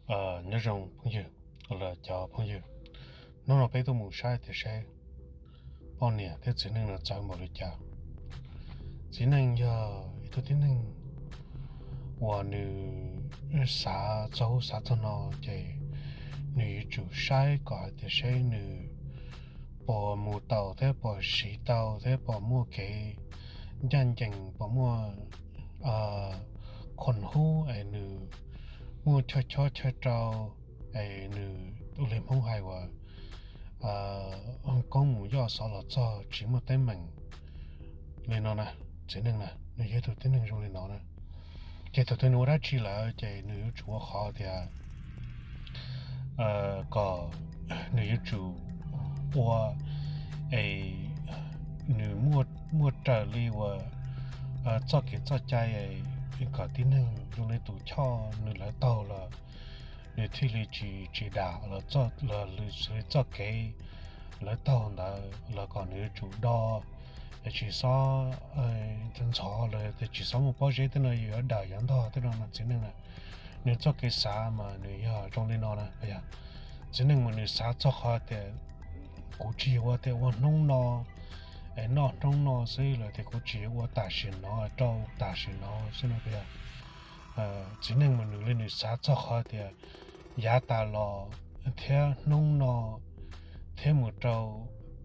Nyob zoo phooj ywg, los cov phooj ywg, hnub no peb tuaj mus saib tias seb poj niam thiab txiv neej no txawv npaum li cas. Txiv neej yog ib tug tib neeg uas nws xav txog ub xav txog no, ces nws yuav tsum saib kom hais tias seb nws puas mus tau thiab puas siv tau thiab puas muaj kev ncaj ncees, puas muaj khon hub es nws muaj chaw chob chaw rau, es nws ua li Hmoob hais uas koob mus yoj xov los txog tsis muaj teeb meem li no na. Txiv neej na nws yog tus tib neeg zoo li no na. Ces thaum twg nws ua dab tsi lawm ces nws yuav tsum ua qhov tias kom nws yuav tsum ua es nws muaj raws li uas txoj kev txoj cai kom tib neeg zoo li tus choj nws lawv taug los nws thiaj li tsis tsis dam los txoj kev lawv taug ntawd los kom nws yuav tsum do, tsis xob ntxhov lawv, tsis xob muaj pob zeb tej no yuav dawm yuav ntog tej no na. Txiv neej na nws txoj kev xav mas nws yog zoo li no na. Txiv neej mas nws xav txog qhov tias kuv tsis yog ua tias ua hnub no es noj hnub no xwb los tias kuv tsis yog ua tam sim no rau tam sim no xwb no. Txiv neej mas nws li nws xav txog qhov tias yav tas los thiab hnub no thiab mus rau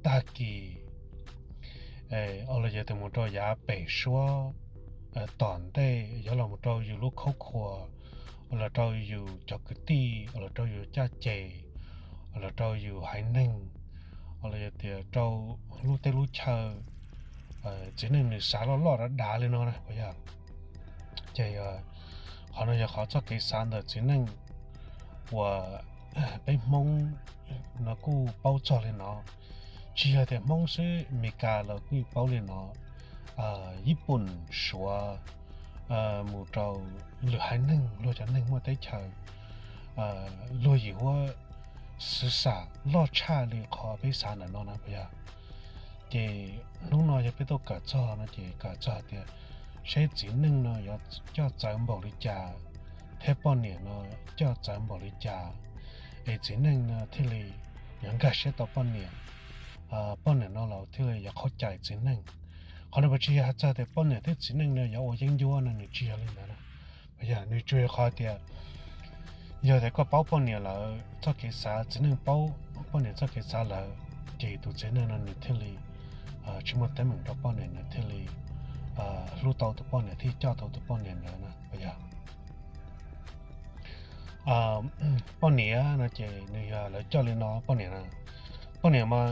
tag kis, los yog tias mus rau yav pem suab tom ntej, yuav los mus rau yus lub khaub khuas, los rau yus cov kwv tij, los rau yus caj ces, los rau yus haiv neeg, los yog tias rau lub teb lub chaw. Txiv neej nws xav loj loj dav dav li no na. Ces qhov no yog qhov txoj kev xav ntawm txiv neej uas peb Hmoob no kuj paub txog li no. Tsis yog tias Hmoob xwb, Meskas los kuj paub li no, Yij Pooj, Suav, mus rau lwm haiv neeg, luag cov neeg muaj teb chaws, luag yim huab xwv xam loj tshaj li qhov peb xav ntawm no na puas yog? Ces hnub no yog peb tuaj kawm txog no ces kawm txog tias seb txiv neej no yuav coj txawv npaum li cas thiab poj niam no coj txawv npaum li cas, es txiv neej no thiaj li yuav nkag siab tau poj niam, poj niam no los thiaj li yuav qhaub cais txiv neej. Qhov no puas tsis yog hais txog tias poj niam thiab txiv neej no yuav ua yeeb ncuab no, nws tsis yog li ntawd na. Yog nws tsuas yog qhov tias yog tias koj paub poj niam lawm txoj kev xav, txiv neej paub poj niam txoj kev xav lawm, ces tus txiv neej no nws thiaj li tsis muaj teeb meem rau poj niam, nws thiaj li hlub tau tus poj niam thiab coj tau tus poj niam ntawd na. Yog poj niam no ces nws yog lawv coj li no poj niam na. Poj niam mas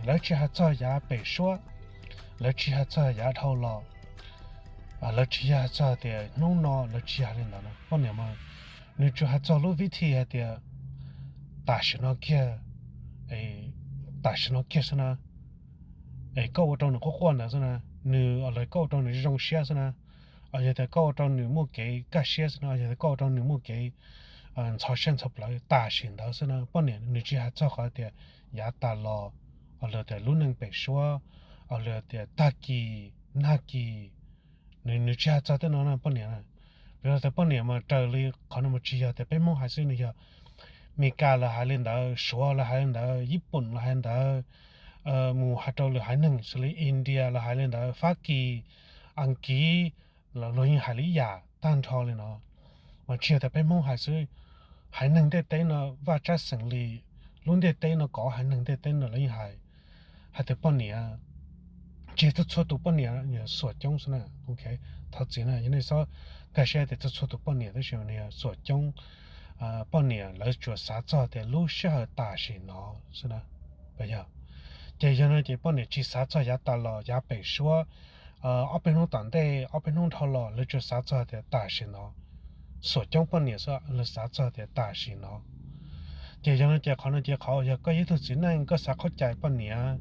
lawv tsis hais txog yav pem suab, lawv tsis hais txog yav dhau los, lawv tsis yog hais txog tias hnub no, lawv tsis yog li ntawd na. Poj niam mas nws tsuas hais txog lub vib thi hais tias tam sim no kiag, tam sim no kiag xwb na, es koj ua rau nws quaj quaj ntawd xwb na, nws los koj ua rau nws zoo siab xwb na, yog tias koj ua rau nws muaj kev kaj siab xwb na, yog tias koj ua rau nws muaj kev ntxhov siab ntxhov plawv tam sim ntawd xwb na. Poj niam nws tsis hais txog qhov tias yav tas los, los tias lub neej pem suab, los tias tag kis nag kis, nws tsis hais txog tej no na poj niam na. Vim tias poj niam mas raws li qhov no mas tsis yog tias peb Hmoob hais xwb, nws yog Meskas los hais li ntawd, Suav los hais li ntawd, Yij Pooj los hais li ntawd, mus hais rau lwm haiv neeg xws li India los hais li ntawd, Fab Kis, Askiv, luag yeej hais li ib yam tag nrho li no. Mas tsis yog tias peb Hmoob hais xwb, haiv neeg ntiaj teb no, vaj tsab xeem li lub ntiaj teb no, kov haiv neeg ntiaj teb no lawv yeej hais, hais tias poj niam, tsis txhua txhua tus poj niam, xuam coob xwb na. Thov txim na yog nej xob nkag siab tias txhua txhua tus poj niam, tab sis nws xuam coob poj niam lawv tsuas xav txog tias lub sij hawm tam sim no xwb na. Yog, ces yog no ces poj niam tsis xav txog yav tas los yav pem suab, ob peb hnub tom ntej, ob peb hnub dhau los, lawv tsuas xav txog tias tam sim no. Xuam coob poj niam xwb, lawv xav txog tias tam sim no. Ces yog no ces qhov no ces qhov yog koj yog ib tug txiv neej koj xav qhaub cais poj niam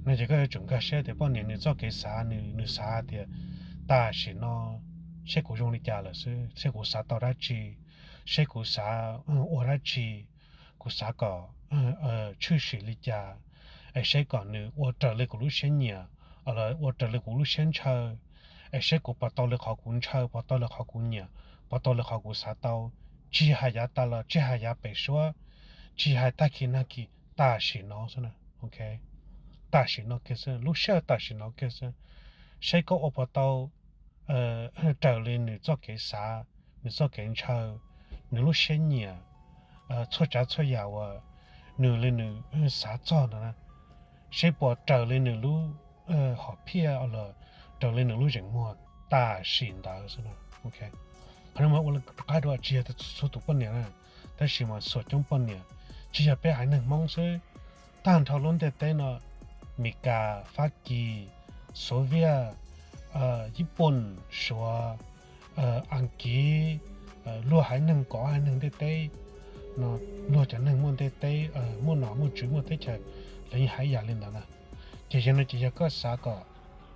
no ces koj yuav tsum nkag siab tias poj niam nws txoj kev xav, nws xav tias tam sim no seb kuv zoo li cas lawm xwb, seb kuv xav tau dab tsi, seb kuv xav ua dab tsi, kuv xav kom tshwm sim li cas, es seb kom nws ua raws li kuv lub siab nyiam, los ua raws li kuv lub siab ntshaw, es seb kuv puas tau li qhov kuv ntshaw, puas tau li qhov kuv nyiam, puas tau li qhov kuv xav tau, Tsis hais yav tas los, tsis hais yav pem suab, tsis hais tag kis nag kis, tam sim no xwb na. Tam sim no kiag xwb, lub sij hawm tam sim no kiag xwb, seb koj ua puas tau raws li nws txoj kev xav, nws txoj kev ntshaw, nws lub siab nyiam, txhua tsav txhua yam uas nws li nws xav txog ntawd na, seb puas raws li nws lub hom phiaj los raws li nws lub zeem muag tam sim ntawd xwb na. Qhov no mas ua rov qab dua, tsis yog tias txhua tus poj niam na, tab sis mas xuam coob poj niam, tsis yog peb haiv neeg Hmoob xwb, tag nrho lub ntiaj teb no, Mes Kas, Fab Kis, Soviet, Yij Pooj, Suav, Askiv, luag haiv neeg, kom haiv neeg ntiaj teb no, luag cov neeg muaj ntiaj teb, muaj nom muaj tswv, muaj teb chaws, lawv yeej hais ib yam li ntawd na. Ces yog no ces yog koj xav kom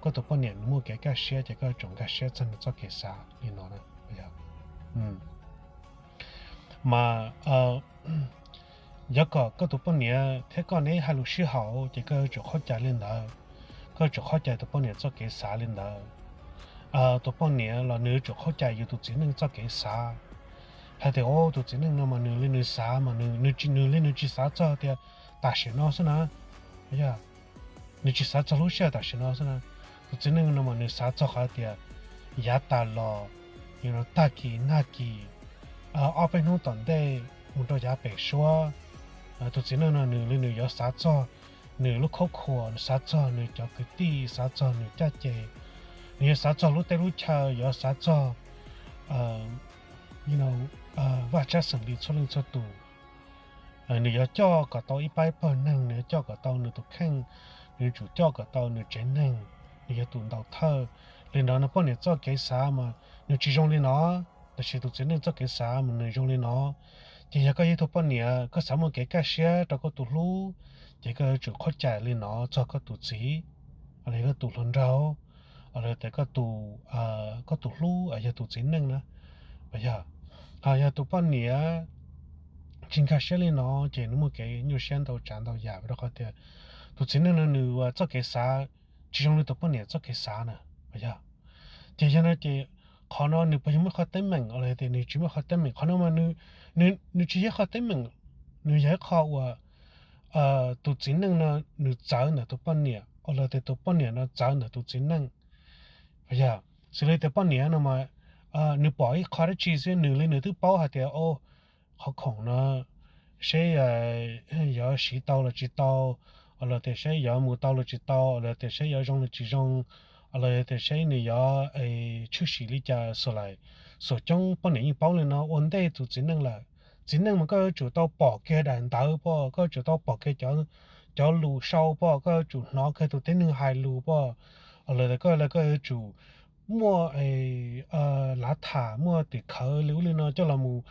koj tus poj niam nws muaj kev kaj siab ces koj yuav tsum nkag siab txog nws txoj kev xav li no na. Mas yog kom koj tus poj niam thiab koj neb hais lus sib haum ces koj yuav tsum qhuab cais li ntawd. Koj yuav tsum qhuab cais tus poj niam txoj kev xav li ntawd. Tus poj niam los nws yuav tsum qhuab cais yus tus txiv neej txoj kev xav, hais tias, o, tus txiv neej no mas nws li nws xav mas nws, nws li nws tsis xav txog tias tam sim no xwb na. Yog nws tsis xav txog lub sij hawm tam sim no xwb na. Tus txiv neej no mas nws xav txog qhov tias yav tas los, tag kis nag kis, ob peb hnub tom ntej mus rau yav pem suab, tus txiv neej no nws li nws yuav xav txog nws lub khuab khuas, nws xav txog nws cov kwv tij, xav txog nws caj ces, nws yuav xav txog lub teb lub chaw, yuav xav txog Vaj Tsab Xeem Lis txhua leej txhua tus. Nws yuav coj kom tau ib pab ib pawg neeg, nws yuav coj kom tau nws tus kheej, nws yuav tsum coj kom tau nws tsev neeg, nws yog tus ntaus thawj. Li ntawd no poj niam txoj kev xav mas nws tsis zoo li no, tab sis tus txiv neej txoj kev xav mas nws zoo li no. Ces yog koj yog ib tug poj niam koj xav muaj kev kaj siab rau koj tus hlub, ces koj yuav tsum qhuab cais li no txog koj tus txiv, los yog koj tus hluas nraug, los yog tias koj tus hlub yog tus txiv neej na. Yog, ho yog tus poj niam tsis nkag siab li no ces nws muaj kev nyuaj siab ntau tsav ntau yam, rau qhov tias tus txiv neej no nws txoj kev xav tsis zoo li tus poj niam txoj kev xav na. Yog, ces yog no ces qhov no nws puas yog muaj qhov teeb meem los yog tias nws tsis muaj qhov teeb meem? Qhov no mas nws tsis yog qhov teeb meem, nws yog ib qho uas tus txiv neej no nws txawv ntawm tus poj niam, los tias tus poj niam no txawv ntawm tus txiv neej. Yog, xws li tias poj niam no mas nws pom ib qho dab tsi xwb nws li nws twb paub hais tias, o, qhov khoom no seb yuav siv tau los tsis tau, los tias seb yuav mus tau los tsis tau, los tias seb yuav zoo los tsis zoo, los tias seb nws yuav tshwm sim li cas xwb lawm. Xuam coob poj niam yeej paub li no ua ntej tus txiv neej lawm. Txiv neej mas koj yuav tsum tau pom kiag daim ntawv pom, koj yuav tsum tau pom kiag cov lus sau pom, koj yuav tsum hnov kiag tus tib neeg hais lus pom, los tias koj, koj yuav tsum muaj lav tham, muaj tim khawv li ub li no coj los mus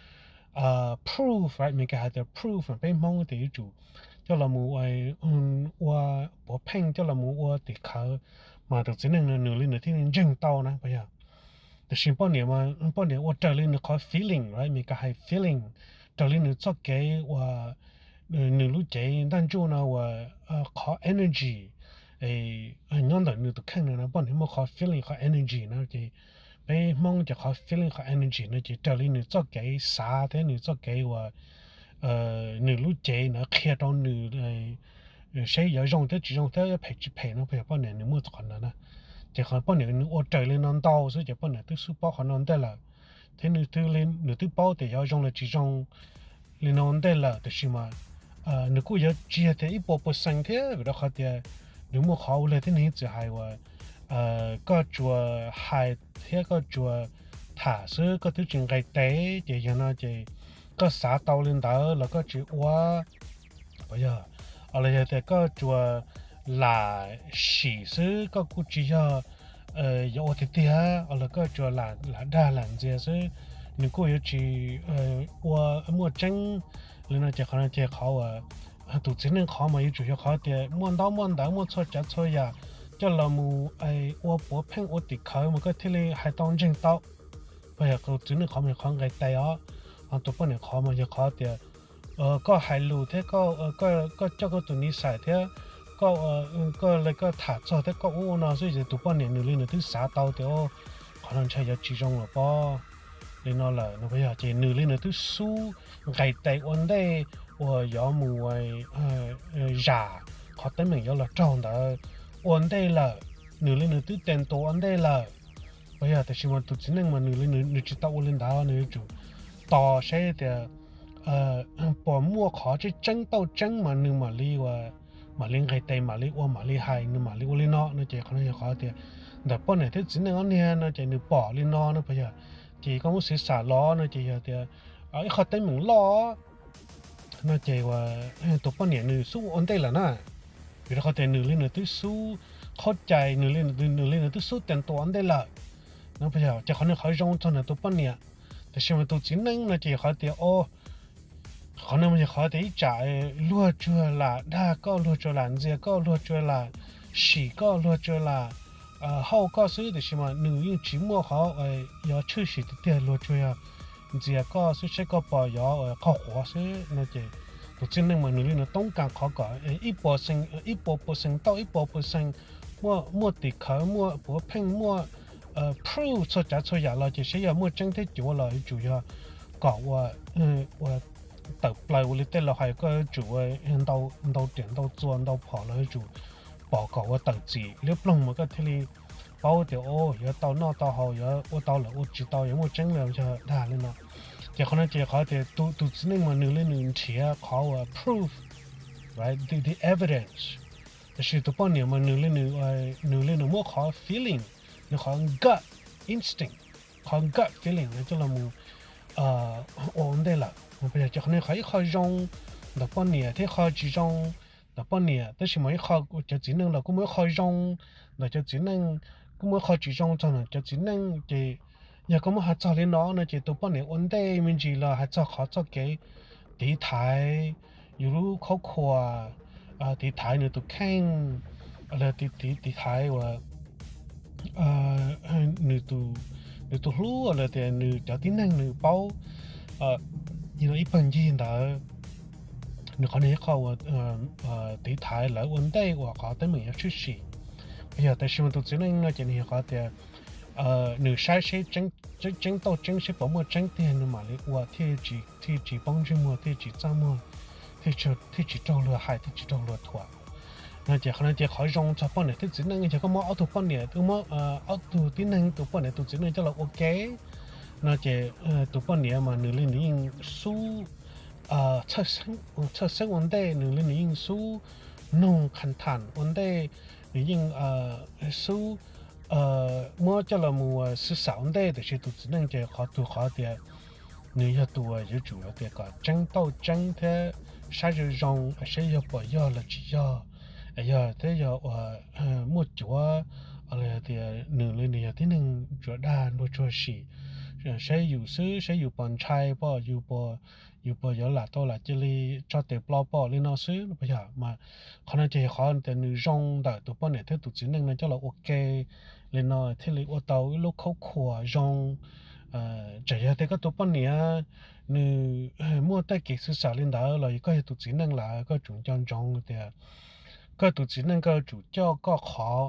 proof, Meskas hais tias proof, peb Hmoob tias yuav tsum coj los mus ua puav pheej, coj los mus ua tim khawv, mas tus txiv neej no nws li nws thiaj li ntseeg tau na. Yog, tiam sis poj niam, poj niam ua raws li nws qhov feeling, Meskas hais feeling, raws li nws txoj kev uas nws lub cev ntaj ntsuj no uas qhov energy nyob ntawm nws tus kheej no, poj niam muaj qhov feeling, qhov energy no ces peb Hmoob ces qhov feeling, qhov energy no ces raws li nws txoj kev xav thiab nws txoj kev uas nws lub cev na qhia rau nws seb yuav zoo thiab tsis zoo thiab phem tsis phem no, poj niam nws muaj qhov ntawd na. Ces qhov poj niam nws ua raws li no ntau xwb ces poj niam twb xub paub qhov no ntej lawm, thiab nws twb paub tias yuav zoo los tsis zoo li no ntej lawm, tiam sis mas nws kuj yuav tsis yog tias ib puas percent thiab, vim rau qhov tias nws muaj qhov ua luag tib neeg txwm hais uas koj tsuas hais thiab koj tsuas tham xwb, koj twb tsis nqis tes, ces yog no ces koj xav tau li ntawd los koj tsis ua, yog, los yog tias koj tsuas lam sim xwb, koj kuj tsis yog yuav ua tiag tiag, los koj tsuas lam dag lam ntxias xwb, nws kuj yuav tsis ua muaj tseeb li no. Ces qhov no ces qhov uas tus txiv neej qhov mas yuav tsum yog qhov tias muaj ntaub muaj ntawv, muaj txhua tsav txhua yam coj los mus ua puav pheej ua tim khawv mas koj thiaj li hais tau ntseeg tau. Yog tus txiv neej qhov mas yog qhov nqis tes os. Ho tus poj niam qhov mas yog qhov tias koj hais lus thiab koj coj koj tus nij xais thiab koj, koj li koj tham txog thiab koj ua ua no xwb ces tus poj niam nws li nws twb xav tau tias qhov no ntshai yuav tsis zoo lawm pob. li no lawm no puas yog? Ces nws li nws twb xub nqis tes ua ntej uas yuav mus zam qhov teeb meem yuav los raug ntawd ua ntej lawm, nws li nws twb tes ntua ua ntej lawm puas yog? Tiam sis mas tus txiv neej mas nws li nws tsis tau ua li ntawd, nws yuav tsum tos saib tias puas muaj qhov tseeb tseeb tau tseeb mas nws mam li ua, mam li nqis tes, mam li ua, mam li hais, nws mam li ua li no no. Ces qhov no yog qhov tias ntawm poj niam thiab txiv neej ob niag no ces nws pom li no no puas yog? Ces koj muab xwv xam los no ces yog tias ib qho teeb meem loj no ces tus poj niam nws xub ua ntej lawm na, vim rau qhov tias nws li nws twb xub qhaub cai, nws li nws twb xub tes ntua ua ntej lawm no puas yog? Ces qhov no qhov zoo txog ntawm tus poj niam. Tiam sis mas tus txiv neej no ces yog qhov tias o, qhov no mas yog qhov tias ib tsam luag tsuas lam dag koj, luag tsuas lam ntxias koj, luag tsuas lam sim koj, luag tsuas lam hauj koj xwb, tiam sis mas nws yeej tsis muaj qhov yuav tshwm sim tiag tiag, luag tsuas yog ntxias koj xwb, saib koj puas yuav qaug quav xwb no. Ces tus txiv neej mas nws li nws toob kas qhov kom ib puas percent tau ib puas percent, muaj tim khawv, muaj puav pheej, muaj proof txhua tsav txhua yam los ces saib yog muaj tseeb thiab cuav los yuav tsum yog kom ua, ua tawm plaws ua li tej laus hais, koj yuav tsum ua ntau riam ntau txuas ntau phom los yuav tsum pom kom ua tawm txim liab ploog mas koj thiaj li paub tias o, yuav tau noj tau haus, yuav ua tau lawm ua tsis tau, yuav muaj tseeb los yog dag li no. Ces qhov no ces qhov tias tus txiv neej mas nws li nws nrhiav qhov uas proof, right, the evidence. Tiam sis tus poj niam mas nws li nws, nws li nws muab qhov feeling, nws qhov gut instinct, qhov gut feeling no coj los mus ua ua ntej lawm. Ces qhov no qhov ib qho zoo ntawm poj niam thiab qho tsis zoo ntawm poj niam, tab sis mas ib qho cov txiv neej los kuj muaj ib qho zoo ntawm cov txiv neej, kuj muaj ib qho tsis zoo txog ntawm cov txiv neej. Ces yog koj muab hais txog li no no ces tus poj niam ua ntej me ntsis los hais txog qhov txoj kev tiv thaiv yus lub khaub khuas, tiv thaiv nws tus kheej, los tiv thaiv uas nws tus hlub los tias nws cov tib neeg nws paub ib pawg ncig ntawd. Nws qhov no yog qhov uas tiv thaiv lawv ua ntej uas qhov teeb meem yuav tshwm sim. Yog tab sis mas tus txiv neej no ces nws yog qhov tias nws saib seb tseeb tau tseeb, seb puas muaj tseeb tiag nws mam li ua, thiaj tsis poob ntsej muag, thiaj tsis txaj muag, thiaj tsis raug luag hais, thiaj tsis raug luag thuam no. Ces qhov no ces qhov zoo txog poj niam thiab txiv neej, yog koj muab ob tug poj niam, muab ob tug tib neeg, tus poj niam tus txiv neej coj los ua ke no ces tus poj niam mas nws li nws yeej xub txhawj xeeb ua ntej, nws li nws yeej xub noog qha tham ua ntej, nws yeej xub muab coj los mus xwv xam ua ntej. Tiam sis tus txiv neej ces qhov tug qhov tias nws yog tus uas yuav tsum tias kom tseeb tau tseeb thiab saib zoo zoo saib yog puas yog los tsis yog, yog thiab yog uas muaj cuav los tias nws li nws yog tib neeg tsuas dag luag tsuag sim, saib yus xwb, saib yus puas ntshai pom, yus puas yuav lam tau lam cia li tso tes plo pom li no xwb no puas yog? Mas qhov no ces yog qhov tias nws zoo ntawm tus poj niam thiab tus txiv neej no coj los ua ke li no thiaj li ua tau ib lub khaub khuas zoo. Txawm yog tias koj tus poj niam nws muaj tej kev xwv xam li ntawd los yog koj yog tus txiv neej lawm koj tsum nco ntsoov tias koj tus txiv neej koj yuav tsum coj koj qhov,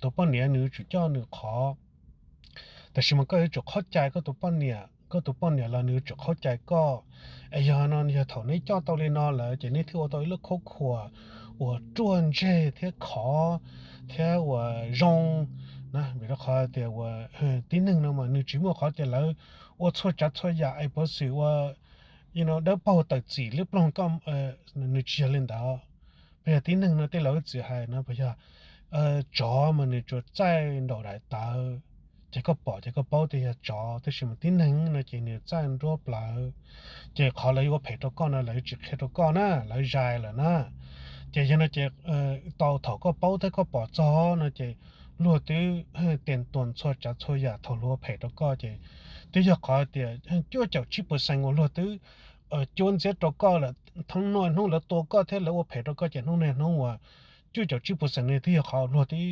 tus poj niam nws yuav tsum coj nws qhov. Tab sis mas koj yuav tsum qhaub cai koj tus poj niam, koj tus poj niam los nws yuav tsum qhaub cai koj. Es yog no yog thaum neb coj tau li no lawm ces neb thiaj ua tau ib lub khaub khuas uas ruaj ntseg thiab khov thiab uas zoo na. Vim rau qhov tias uas tib neeg no mas nws tsis muaj qhov tias lawv ua txhua tsav txhua yam es puas xwm ua dawb paug tawm txim liab ploog koj, nws tsis yog li ntawd. Puas yog? Tib neeg no tej laus txiv hais no puas yog, tsov mas nws tsuas txaij nraum daim tawv, ces koj pom ces koj paub tias yog tsov, tab sis mas tib neeg no ces nws txaij nruab plawv. Ces qhov lawv yuav ua phem rau koj no lawv yuav tsis qhia rau koj na, lawv zais lawm na. Ces yog no ces tau thaum koj paub thiab koj pom txog no ces luag twb tiam tuam txhua tsav txhua yam thaum luag ua phem rau koj ces twb yog qhov tias cuaj caum tsib percent uas luag twb cuab ntxiab rau koj lawm, hnub no hnub lawv tua koj thiab lawv ua phem rau koj ces hnub no hnub uas cuaj caum tsib percent no twb yog qhov luag twb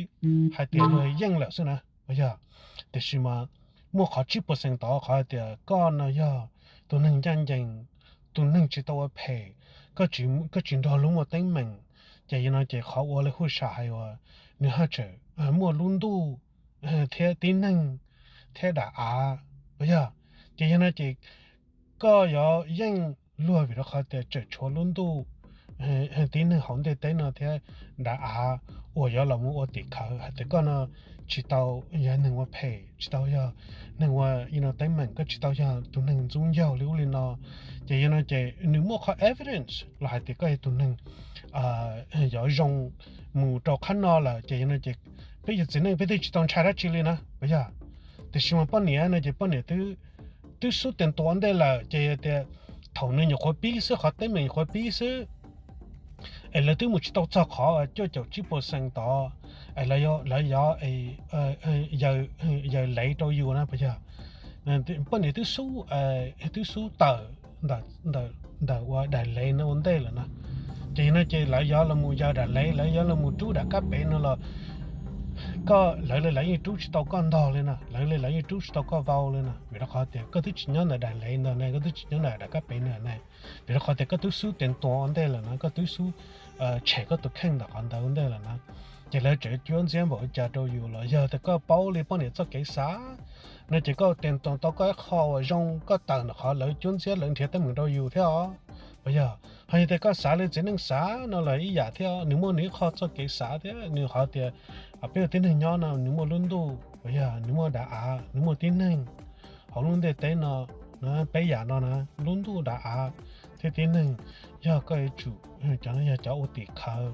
hais tias luag yeej lawm xwb na. Yog, tiam sis mas muaj qhov tsib percent tod qhov hais tias koj no yog tus neeg ncaj ncees, tus neeg tsis tau ua phem, koj tsis nrog luag muaj teeb meem, ces yog no ces qhov ua li huj sam hais uas nws haj tseem muaj lub ntuj thiab tib neeg thiab daim av, puas yog? Ces yog no ces koj yuav yeej luag vim rau qhov tias tseem tshuav lub ntuj tib neeg hauv ntiaj teb no thiab dav av uas yuav los mus ua tim khawv hais tias koj no tsis tau yog neeg ua phem, tsis tau yog neeg ua teeb meem, koj tsis tau yog tus neeg ntxub ncaug li ub li no. Ces yog no ces nws muaj qhov evidence los hais tias koj yog tus neeg yuav zoo mus rau qhov no lawm ces yog no ces peb yog txiv neej peb twb tsis tau ntshai dab tsi li na puas yog? Tiam sis mas poj niam no ces poj niam twb xub tes ntua ntej lawm ces tias thaum nws nyuam qhuav pib xwb, qhov teeb meem nyuam qhuav pib xwb es lawv twb mus tsis tau txog qhov cuaj caum tsib percent tod es lawv yuav yaws lev rau yus na puas yog? Poj niam twb xub, twb xub tawm ntawm ua daim lev no ua ntej lawm na. Ces no ces lawv yuav los mus yaws daim lev, lawv yuav los mus rub daim kab pev no los koj, lawv li lawv yeej rub tsis tau koj ntog li na, lawv li lawv yeej rub tsis tau koj vau li na, vim rau qhov tias koj twb tsis nyob ntawm daim lev ntawd ne, koj twb tsis nyob ntawm daim kab pev ntawd ne, vim rau qhov tias koj twb xub tes ntua ua ntej lawm na, koj twb xub tshem koj tus kheej ntawm qhov ntawd ua ntej lawm na. Ces lawv tseem cuab ntxiab npaum li cas rau yus los yog tias koj paub li poj niam txoj kev xav no ces koj tes ntua tau koj ib qho uas zoo, koj tawm ntawm qhov lawv cuab ntxiab lawv nrhiav teeb meem rau yus thiab os. Puas yog? Ho yog tias koj xav li txiv neej xav no los ib yam thiab, nws muaj nws ib qho txoj kev xav thiab, nws qhov tias peb ua tib neeg nyob no nws muaj lub ntuj, puas yog, nws muaj dav av, nws muaj tib neeg hauv lub ntiaj teb no, peb yam no na, lub ntuj, dav av thiab tib neeg. Yog koj yuav tsum, cov no yog cov ua tim khawv,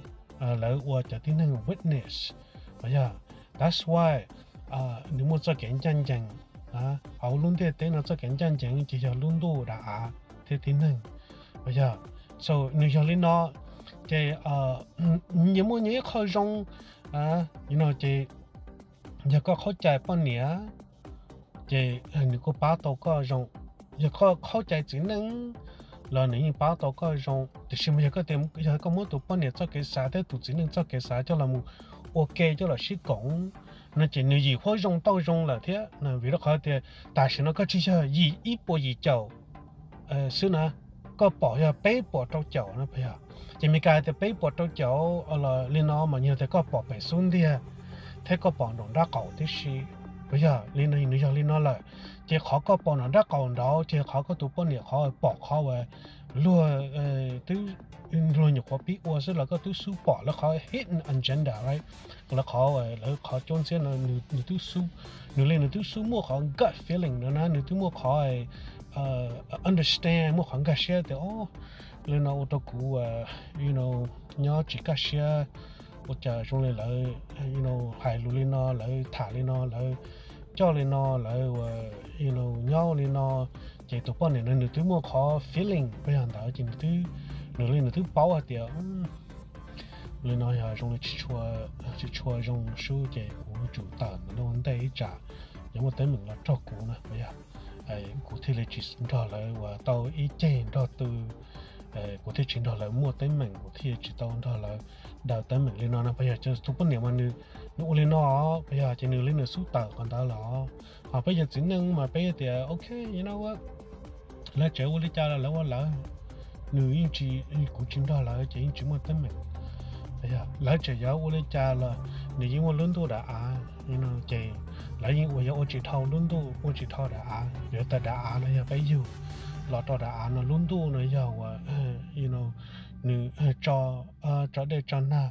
lawv ua cov tib neeg witness, puas yog? That's why nws muaj txoj kev ncaj ncees hauv lub ntiaj teb no, txoj kev ncaj ncees ces yog lub ntuj, dav av thiab tib neeg, puas yog? So nws yog li no ces nyias muaj nyias ib qho zoo no ces yog koj khaub cai poj niam ces nws kuj pab tau koj zoo, yog koj khaub cai txiv neej los nws yeej pab tau koj zoo. Tiam sis mas yog koj tias yog koj muab tus poj niam txoj kev xav thiab tus txiv neej txoj kev xav coj los mus ua ke coj los sib koom no ces nws yim huab zoo tauj zoo lawm thiab, vim rau qhov tias tam sim no koj tsis yog yim ib puas yim caum xwb na, koj pom yog peb puas rau caum no puas yog? Ces Meskas hais tias peb puas rau caum los li no mas yog tias koj pom pem xub ntiag thiab koj pom nraum nraub qaum tib si, puas yog? Li no nws yog li no lawm, ces qhov koj pom nraum nraub qaum nraud ces qhov koj tus poj niam qhov pom qhov uas luag twb, luag nyuam qhuav pib ua xwb los koj twb xub pom lawv qhov hidden agenda, lawv qhov, lawv qhov cuab ntxiab no nws twb xub, nws li nws twb xub muaj qhov gut feeling no na, nws twb muaj qhov understand, muaj qhov nkag siab tias o, li no ua rau kuv nyob tsis kaj siab, ua cas zoo li lawv hais lus li no, lawv tham li no, lawv coj li no, lawv nyob ua li no. Ces tus poj niam no nws twb muaj qhov feeling puas yog ntawd ces nws twb, nws li nws twb paub hais tias li no yog zoo li tsis tshua zoo sub ces kuv yuav tsum tawm ntawm no ua ntej ib tsam, yog muaj teeb meem los raug kuv na puas yog? Kuv thiaj li tsis nrog lawv ua tau ib ceg nrog tw, kuv thiaj tsis nrog lawv muaj teeb meem, kuv thiaj tsis tau nrog lawv daws teeb meem li no no puas yog? Ces tus poj niam mas nws, nws ua li no puas yog? Ces nws li nws xub tawm qhov ntawd los. Ho peb yog txiv neej mas peb tias ok, you know what, lawv tseem ua li cas los lawv ua lawv, nws yeej tsis, kuv tsis nrog lawv ces yeej tsis muaj teeb meem. Lawv tseem yuav ua li cas los nws yeej muaj lub ntuj, dav av, ces lawv yeej ua, yuav ua tsis dhau lub ntuj, ua tsis dhau dav av, yuav tas dav av no yog peb yug los rau dav av no, lub ntuj no yog uas nws tso, tso dej tso nag,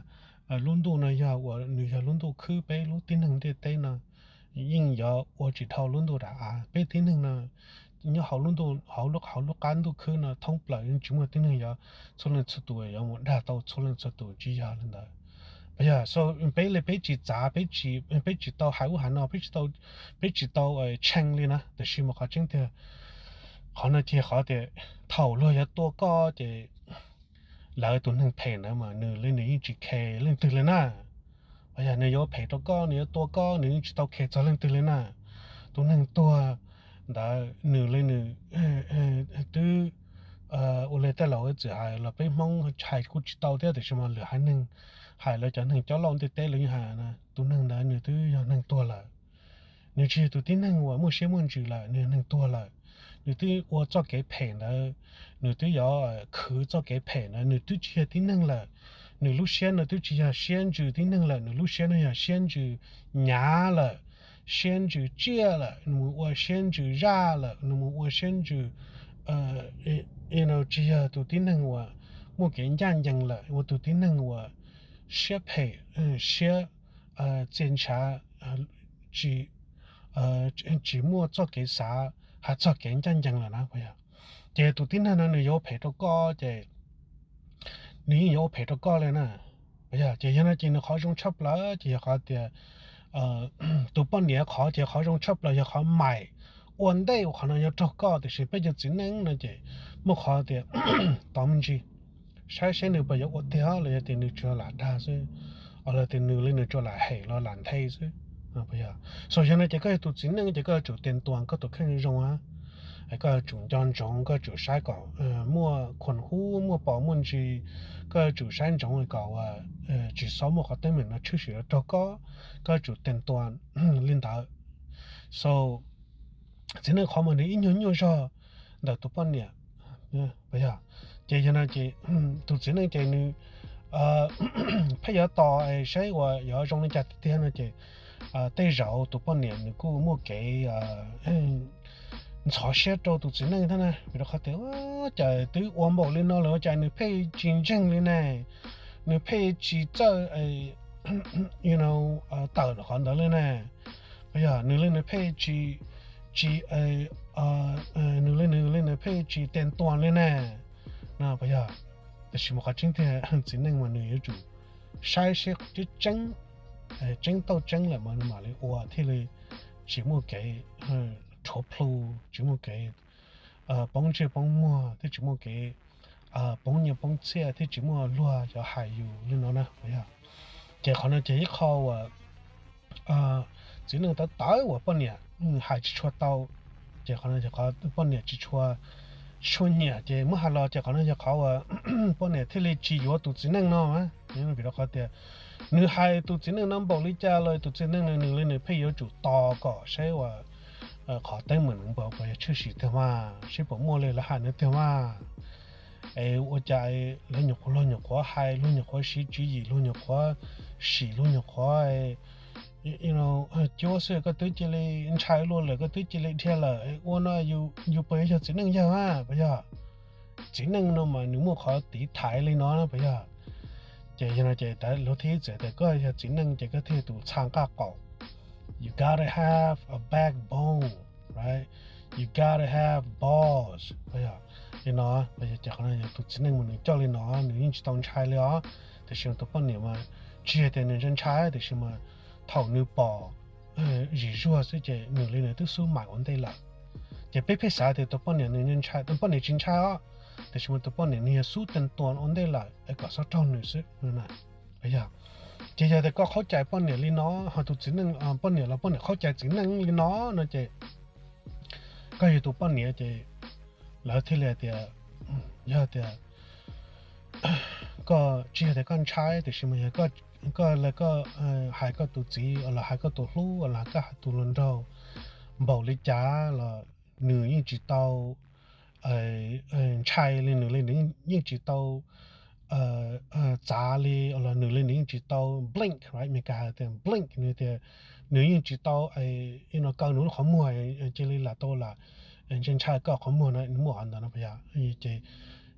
lub ntuj no yog uas nws yog lub ntuj khwb peb lub tib neeg ntiaj teb no, yeej yuav ua tsis dhau lub ntuj dav av. Peb tib neeg no nyob hauv lub ntuj, hauv lub qab ntuj khwb no thoob plaws yeej tsis muaj tib neeg yuav txhua leej txhua tus yuav mus dag tau txhua leej txhua tus, tsis yog li ntawd. Puas yog? So peb li peb tsis txav, peb tsis tau hais ub hais no, peb tsis tau, peb tsis tau tshee li na. Tiam sis mas qhov tseeb tiag, qhov no ces qhov tias thaum luag yuav tua koj ces lawv tus neeg phem ntawd mas nws li nws yeej tsis khes leej twg li na. Puas yog? Nws yuav phem rau koj, nws yuav tua koj, nws yeej tsis tau khes txog leej twg li na. Tus neeg tuag ntawd nws li nws twb ua li tej laus txwm hais los peb Hmoob hais kuj tsis tau thiab, tiam sis mas lwm haiv neeg hais, lawv cov neeg coob lauj ntiaj teb lawv yeej hais na, tus neeg ntawd nws twb yog neeg tuag lawm. Nws tsis yog tus tib neeg uas muaj siab muaj ntsws lawm, nws yog neeg tuag lawm. Nws twb ua txoj kev phem ntawd, nws twb yuav khwv txoj kev phem ntawd, nws twb tsis yog tib neeg lawm. Nws lub siab no twb tsis yog siab ntsws tib neeg lawm, nws lub siab no yog siab ntsws nyav lawm. siab ntsws tsiaj lawm, nws mus ua siab ntsws zaj lawm, nws mus ua siab ntsws, tsis yog tus tib neeg uas muaj kev ncaj ncees lawm, ua tus tib neeg uas siab phem, siab txia ntshav, tsis muaj txoj kev xav hais txog kev ncaj ncees lawm na, puas yog? Ces tus tib neeg no nws yuav ua phem rau koj ces nws yeej yuav ua phem rau koj li na, puas yog? Ces yog no ces nws qhov zoo tshaj plaws ces yog qhov tias tus poj niam qhov ces qhov zoo tshaj plaws yog qhov maim ua ntej uas qhov no yuav raug koj, tiam sis peb cov txiv neej no ces muaj qhov tias tos me ntsis, saib seb nws puas yuav ua tiag los yog tias nws tsuas lam dag xwb, los tias nws li nws tsuas lam hem los lam nthe xwb. So yog no ces koj yog tus txiv neej ces koj yuav tsum tes tuas koj tus kheej zoo, koj yuav tsum nco ntsoov, koj yuav tsum saib kom muaj khuam hub, muaj pos muaj ntsis, koj yuav tsum saib ntsoov kom tsis txhob muaj qhov teeb meem no tshwm sim los raug koj, koj yuav tsum tes tuas li ntawd. So txiv neej qhov mas nws ib nyuag nyuaj zog ntawm tus poj niam, puas yog? Ces yog no ces tus txiv neej ces nws pheej yuav tos saib uas yuav zoo li cas tiag tiag no ces tej zaum tus poj niam nws kuj muaj kev ntxhov siab rau tus txiv neej thiab na, vim rau qhov tias cas twb ua npaum li no lawm ua cas nws pheej tsis ntseeg li ne, nws pheej tsis txawj tawm qhov ntawd li ne, puas yog? Nws li nws pheej tsis, tsis, nws li nws li nws pheej tsis tes tuas li ne, no puas yog? Tab sis mas qhov tseeb tiag txiv neej mas nws yuav tsum saib seb tseeb, tseeb tauj tseeb lawm mas nws mam li ua thiaj li tsis muaj kev rhuav plhu, tsis muaj kev poob ntsej poob muag, thiab tsis muaj kev poob nyiaj poob txiaj, thiab tsis muaj luag yuav hais yus li no na, puas yog? Ces qhov no ces ib qho uas txiv neej tawv tawv uas poj niam hais tsis tshua tau, ces qhov no ces qhov poj niam tsis tshua, tsis tshua nyiam ces muab hais los ces qhov no yog qhov uas poj niam thiaj li tsis yuav tus txiv neej no. Vim rau qhov tias nws hais tus txiv neej no npaum li cas los tus txiv neej no nws li nws pheej yuav tsum tos kom saib uas qhov teeb meem nws npaum puas yog tshwm sim tiag mas, seb puas muaj li lawv hais no tiag mas. Es ua cas luag nyuam qhuav, luag nyuam qhuav hais, luag nyuam qhuav siv tswv yim, luag nyuam qhuav sim, luag nyuam qhuav cuab xwb koj twb cia li ntshai luaj lawm, koj twb cia li dhia lawm, ua no yus puas yuav yog txiv neej yawg a, puas yog? Txiv neej no mas nws muaj qhov tiv thaiv li no na, puas yog? Ces yog no ces luag thiaj txiav tias koj yog txiv neej ces koj thiaj tus txha nqaj qaum. You gotta have a backbone, right? You gotta have balls. Li no, ces qhov no yog tus txiv neej mas nws coj li no nws yeej tsis tau ntshai li os. Tiam sis tus poj niam mas tsis yog tias nws ntshai ntshai, tiam sis mas thaum nws pom zim zuag xwb ces nws li nws twb xub maim ua ntej lawm. Ces peb pheej xav tias tus poj niam nws ntshai, tus poj niam tsis ntshai os, tiam sis mas tus poj niam nws yog xub tes tuas ua ntej lawm es kom txhob raug nws xwb na. Yog, ces yog tias koj qhaub cai poj niam li no, ho tus txiv neej, poj niam los poj niam qhaub cai txiv neej li no no ces koj yog tus poj niam ces lawv thiaj li tias, yog tias koj tsis yog tias koj ntshai, tiam sis mas yog koj, koj hais koj tus txiv los hais koj tus hlub los koj hais tus hluas nraug npaum li cas los nws yeej tsis tau ntshai li, nws li nws yeej tsis tau txav li, los nws li nws yeej tsis tau blink, right? Meskas hais tias blink, nws tias nws yeej tsis tau no kaw nws lub qhov muag, cia li lam tau lam ntshai ntshai koj qhov muag no, nws muaj qhov ntawd no puas yog? Ces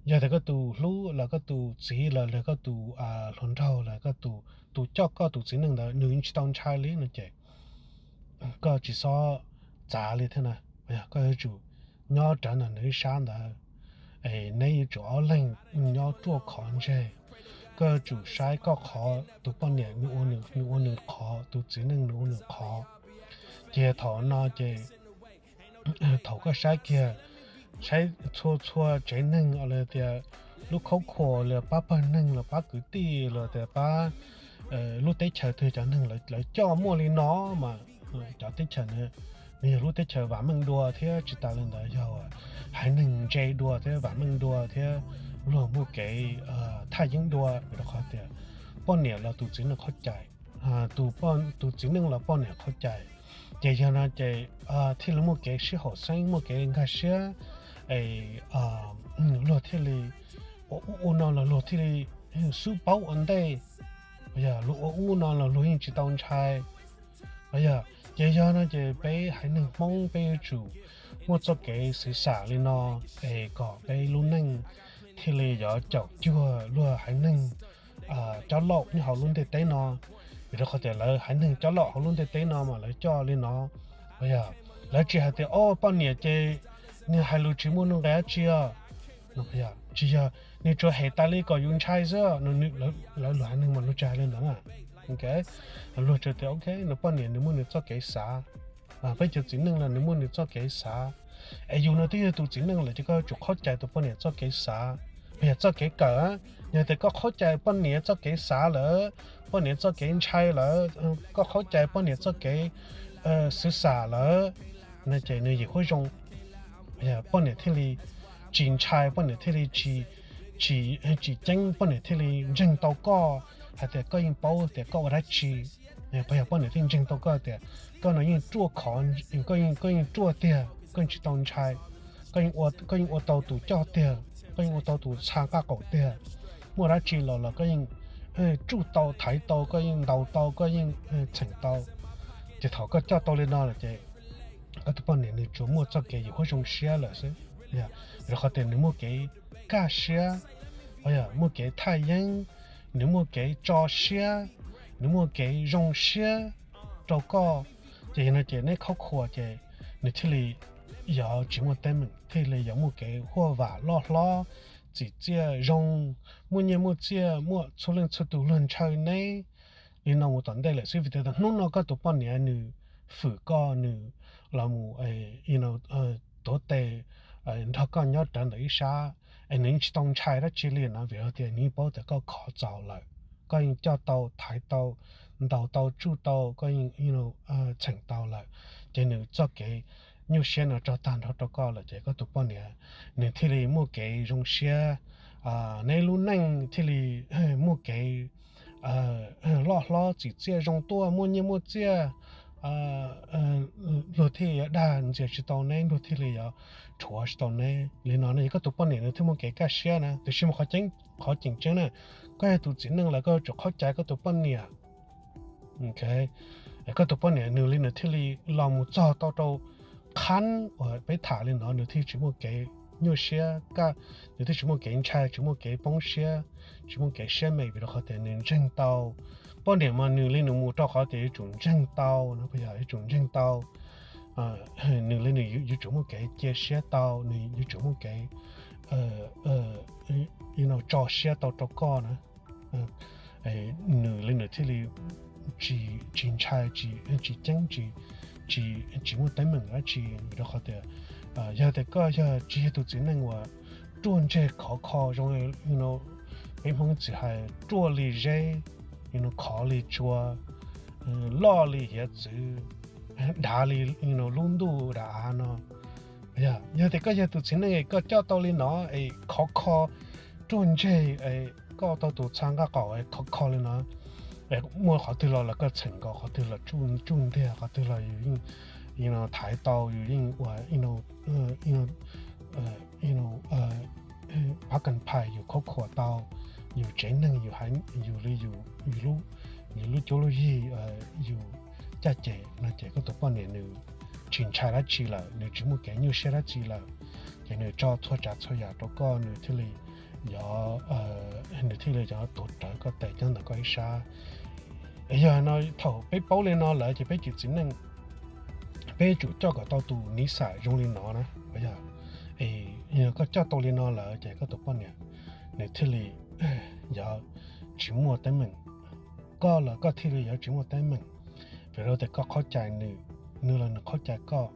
yog tias koj tus hlub los koj tus txiv los los koj tus hluas nraug los koj tus, tus coj koj tus txiv neej ntawd nws yeej tsis tau ntshai li no ces koj tsis txhob txav li thiab na, puas yog? Koj yuav tsum nyob rawv ntawm nws ib sab ntawd, es neb yuav tsum ob leeg nyob ruaj khov ntseg. Koj yuav tsum saib koj qhov, tus poj niam nws ua nws qhov, tus txiv neej nws ua nws qhov. Ces thaum no ces thaum koj saib kiag, saib txhua txhua tsev neeg los tias lub khaub khuas los pab pawg neeg los pab kwv tij los tias pab lub teb chaws twg cov neeg lawv coj muaj li no mas cov teb chaws na, nws yog lub teb chaws vam meej dua thiab tsis tas li ntawd yog haiv neeg ntse dua thiab vam meej dua thiab luag muaj kev thaj yeeb dua, vim rau qhov tias poj niam los tus txiv neej qhaub cai, tus txiv neej los poj niam qhaub cai. Ces yog no ces thiaj li muaj kev sib haum xeeb, muaj kev nkag siab, es luag thiaj li ua ub ua no los luag thiaj li xub paub ua ntej. Yog luag ua ub no los luag yeej tsis tau ntshai. Yog Ces yog no ces peb haiv neeg Hmoob peb yuav tsum muaj txoj kev xwv xam li no, es kom peb lub neej thiaj li yuav caum cuag luag haiv neeg cov laum nyob hauv lub ntiaj teb no. Vim rau qhov tias lawv haiv neeg cov laum hauv lub ntiaj teb no mas lawv coj li no, yog lawv tsis hais tias o poj niam ces nws hais lus tsis muaj nuj nqis dab tsi os, tsis yog, nws tsuas hem tas li kom yus ntshai xwb no, lawv luag haiv neeg mas luag tsis hais li ntawd na. Luag tsuas tias ok, nws poj niam nws muaj nws txoj kev xav, peb cov txiv neej los nws muaj nws txoj kev xav. Es yus no twb yog tus txiv neej lawm ces koj yuav tsum qhob cai tus poj niam txoj kev xav, yog txoj kev kawm. Yog tias koj qhob cai poj niam txoj kev xav lawm, poj niam txoj kev ntshai lawm, koj qhob cai poj niam txoj kev xwv xam lawm, no ces nws yim huab zoo. Poj niam thiaj li tsis ntshai, poj niam thiaj li tsis, tsis ceeb, poj niam thiaj li ntseeg tau koj hais tias koj yeej paub tias koj ua dab tsi. Puas yog poj niam thiaj ntseeg tau koj tias koj no yeej ruaj khov, koj yeej ruaj tiag, koj yeej tsis tau ntshai, koj yeej ua tau tus coj tiag, koj yeej ua tau tus txha nqaj qaum tiag. Muaj dab tsi los los koj yeej tsuj tau thaiv tau, koj yeej ntaus tau, koj yeej txheem tau. Ces thaum koj coj tau li no lawm ces koj tus poj niam nws tsuas muaj txoj kev yim huab zoo siab lawm xwb. Rau qhov tias nws muaj kev kaj siab, muaj kev thaj yeeb, nws muaj kev tso siab, nws muaj kev zoo siab rau koj. Ces yog no ces neb khab khuas ces nws thiaj li yuav tsis muaj teeb meem, thiaj li yuav muaj kev huaj vam loj hlob, txim txiaj zoo, muaj nyiaj muaj txiaj, muaj txhua leej txhua tus luag ntshaw neb li no mus tom ntej lawm xwb. Vim tias hnub no koj tus poj niam nws fwm koj, nws los mus tuav tes nrog koj nyob rawv ntawm ib sab, es nws yeej tsis tau ntshai dab tsi li no, vim tias nws yeej paub tias koj khov txaus lawm, koj yeej coj tau, thaiv tau, ntaus tau, tsuj tau, koj yeej txheem tau lawm. Ces nws txoj kev nyuaj siab no tso tag nrho rau koj lawm ces koj tus poj niam nws thiaj li muaj kev zoo siab, neb lub neej thiaj li muaj kev loj hlob, txim txiaj zoo tuaj, muaj nyiaj muaj txiaj, luag thiaj yuav dag ntxias tsis tau neb, luag thiaj li yuav rhuav tsis tau neb li no. No yog koj tus poj niam nws thiaj muaj kev kaj siab na. Tiam sis mas qhov ceeb, qhov tseem ceeb na, koj yog tus txiv neej lawm koj yuav tsum qhob cai koj tus poj niam. Koj tus poj niam nws li nws thiaj li los mus txog tau rau qhab uas peb tham li no, nws thiaj tsis muaj kev nyuaj siab, nws thiaj tsis muaj kev ntshai, tsis muaj kev poob siab, tsis muaj kev siab me, vim rau qhov tias nws ntseeg tau. Poj niam mas nws li nws mus rau qhov tias yuav tsum ntseeg tau no, puas yog? Yuav tsum ntseeg tau. Nws li nws yuav tsum muaj kev cia siab tau, nws yuav tsum muaj kev tso siab tau rau koj na. Nws li nws thiaj li tsis ntshai, tsis ceeb, tsis muaj teeb meem dab tsi, vim rau qhov tias yog tias koj yog tsis yog tus txiv neej uas ruaj ntseg khov kho zoo li peb Hmoob txiv hais ruaj li zeb, khov li tsua, loj li hiav txwv, dav li lub ntuj dav av no. Yog tias koj yog tus txiv neej es koj coj tau li no es khov kho, ruaj ntseg, koj tau tus txha nqaj qaum khov kho li no, muaj qhov twg los los koj txheem nkaus, qhov twg los tsuj ntiag, qhov twg los yus yeej thaiv tau, yus yeej ua pab kas phais, yus khab khuas tau, yus tsev neeg, yus li yus lub cuab lub yig, yus caj ces no ces koj tus poj niam nws tsis ntshai dab tsi lawm, nws tsis muaj kev nyuaj siab dab tsi lawm, ces nws tso txhua tsav txhua yam rau koj, nws thiaj li yog, nws thiaj li yog tuav rawv koj tes nyob ntawm koj ib sab. Yog no thaum peb paub li no lawm ces peb cov txiv neej peb yuav tsum coj kom tau tus niv xais zoo li no na. Yog koj coj tau li no lawm ces koj tus poj niam nws thiaj li yog tsis muaj teeb meem, koj los koj thiaj li yog tsis muaj teeb meem. Vim rau tias koj qhob cai nws, nws los nws qhob cai koj,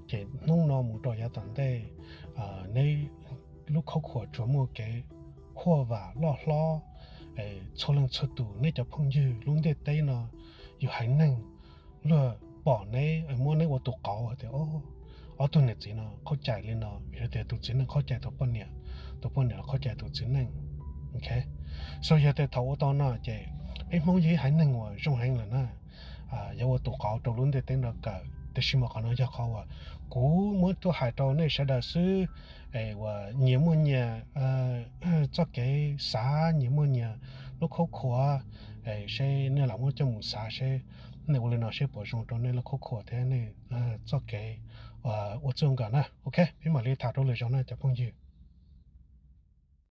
ces hnub no mus rau yav tom ntej neb lub khab khuas tsuas muaj kev huaj vam loj hlob, txhua leej txhua tus neb cov phooj ywg lub ntiaj teb no, yus haiv neeg, luag pom neb muab neb ua tus qauv hais tias ob tug niam txiv no qhob cai li no, vim tias tus txiv neej qhob cai tus poj niam, tus poj niam los qhob cai tus txiv neej. So yog tias thaum ua tau no ces peb Hmoob yog ib haiv neeg uas zoo heev lawm na, yuav ua tus qauv rau lub ntiaj teb no kawm. Tiam sis mas qhov no yog qhov uas kuv muab tuaj hais rau nej sawv daws xwb, es uas nyias muaj nyias txoj kev xav, nyias muaj nyias lub khab khuas, seb nej lam muab coj mus xav seb nej ua li no seb puas zoo rau nej lub khuab khuam thiab nej txoj kev ua txuj nkawm na. Ok, peb mam li tham rau lwm zaus na cov phooj ywg.